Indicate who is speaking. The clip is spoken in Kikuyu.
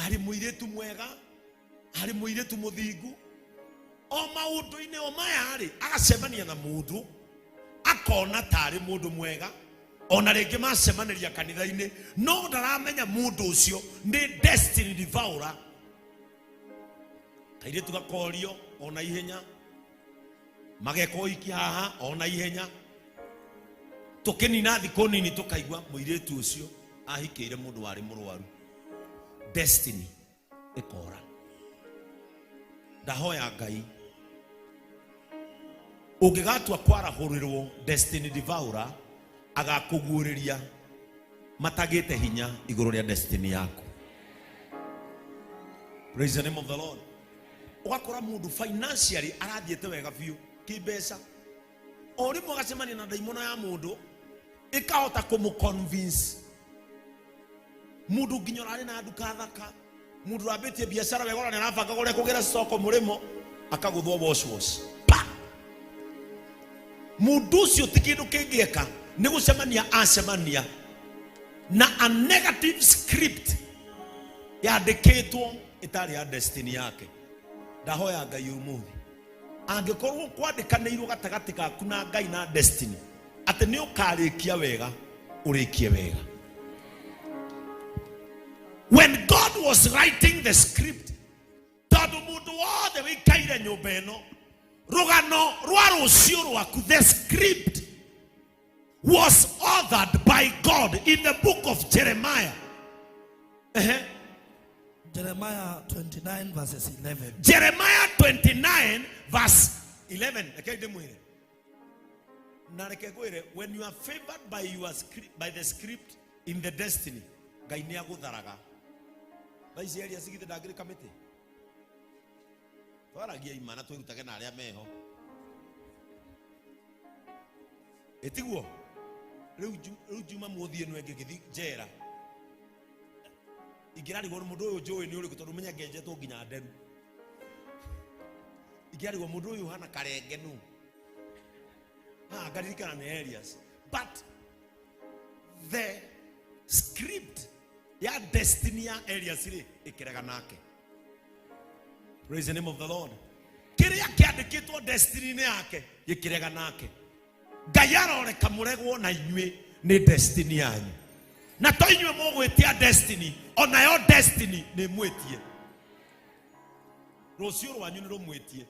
Speaker 1: Arĩ mũirĩtu mwega, arĩ mũirĩtu mũthingu. O maũndũ-inĩ o maya rĩ, agacemania na mũndũ akona tarĩ mũndũ mwega, ona rĩngĩ macemanĩria kanitha-inĩ, no ndaramenya mũndũ ũcio nĩ destiny devourer. Kairĩtu gakorio ona ihenya, mageka ũhiki haha ona ihenya, tũkĩnina thikũ nini tũkaigua mũirĩtu ũcio ahikĩire mũndũ warĩ mũrwaru. Destiny ĩkora. Ndahoya Ngai, ũngĩgatua kwarahũrĩrwo destiny devourer, agakũguũrĩria matagĩte hinya igũrũ rĩa destiny yaku. Praise the name of the Lord. Ũgakora mũndũ financially arathiĩte wega biũ kĩmbeca, o rĩmwe agacemania na ndaimono ya mũndũ ĩkahota kũmũ-convince mũndũ nginya ũrarĩ na nduka thaka, mũndũ ũrambĩtie biacara wega, ona nĩarabanga ũrĩa kũgĩra soko mũrĩmo, akagũthwo wash wash pa. Mũndũ ũcio ti kĩndũ kĩngĩeka, nĩ gũcemania acemania na a negative script yandĩkĩtwo ĩtarĩ ya destiny yake. Ndahoya Ngai ũmũthĩ, angĩkorwo kwandĩkanĩirwo gatagatĩ gaku na Ngai na destiny atĩ nĩ ũkarĩkia wega, ũrĩkie wega. When God was writing the script, tondũ mũndũ wothe wĩikaire nyũmba ĩno, rũgano rwa rũciũ rwaku, the script was authored by God in the book of Jeremiah. Ehe.
Speaker 2: Jeremiah 29 verses 11.
Speaker 1: Jeremiah 29 verse 11. Reke ndĩmwĩre, na reke ngwĩre, when you are favored by your script, by the script in the destiny, Ngai nĩ agũtharaga. Thaa ici Elias githĩ ndangĩrĩ kamĩtĩ? Twaragia ima na twĩrutage na arĩa meho, ĩtiguo? Rĩu Juma mũthiĩ ĩno ĩngĩ ngĩthiĩ njera, ingĩrarigwo nĩ mũndũ ũyũ njũĩ nĩ ũrĩkũ, tondũ menya ngenjetwo nginya nderu. Ingĩrarigwo mũndũ ũyũ ũhana karenge nũ? Ha, ngaririkana nĩ Elias. But the script ya destiny ya Elias rĩ, ĩkĩrega nake. Praise the name of the Lord. Kĩrĩa kĩandĩkĩtwo destiny-inĩ yake gĩkĩrega nake. Ngai aroreka mũregwo na inyuĩ nĩ destiny yanyu, na to inyuĩ mũgwĩtia destiny, onayo destiny nĩ mwĩtie. Rũciũ rwanyu nĩ rũmwĩtie.